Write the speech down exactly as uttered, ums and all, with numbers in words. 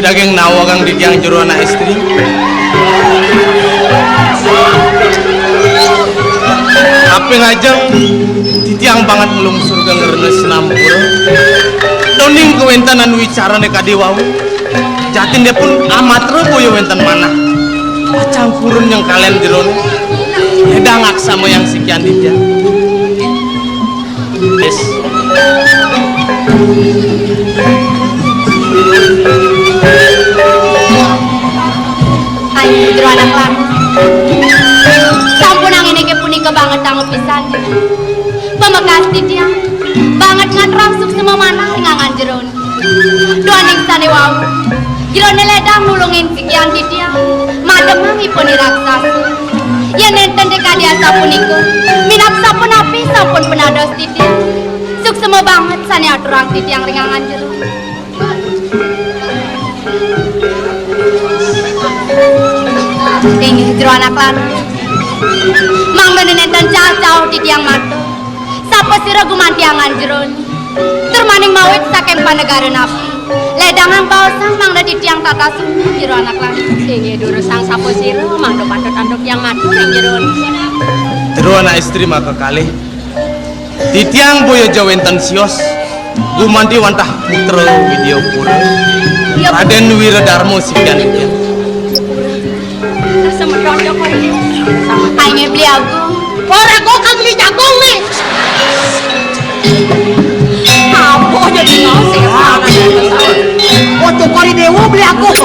Daging nawa kang titiang jero anak istri. Kaping ajeng titiang banget nglungsur ka ngrena sinampura. Toning kawéntenan wicarane kadi wau. Jatinipun amatra boya wénten manah. Pacang purun nyengkalen jerone. Ledang aksamayang sikian titiang. Wis. Ayo, jero anak lanang. Sampun angin inggih punika banget dangu pisan. Pamekas titiang banget ngaturang suksma manah ring angan jerone. Duaning sane wau, jerone ledang nulungin sikian titiang mademang ipun i raksasa. Yen nenten kadi asapunika, minab sapunapi sampun pinados titiang. Suksma banget sane aturang titiang ring angan jero. Inggih, jero anak lanang. Mangda nenten cah-cah titiang matur. Sapa sira gumanti angan jerone? Tur maning mawit saking panegara napi? Ledangang paosan mangda titiang tata suna, jero anak lanang. Inggih, durusang sapa sira mangda patut antuk tiang matur ring jerone. Jero anak istri maka kalih. Titiang boya ja wénten sios gumanti wantah putra Widyapura. Iya, Raden Wiradarma sikian titiang. Semeton Joko ini. Ayo, Beli Agung. Ora kok kan Beli Jagung nih. Apa jadi mau sih? Oh, Cokor I Dewa, Beli Agung.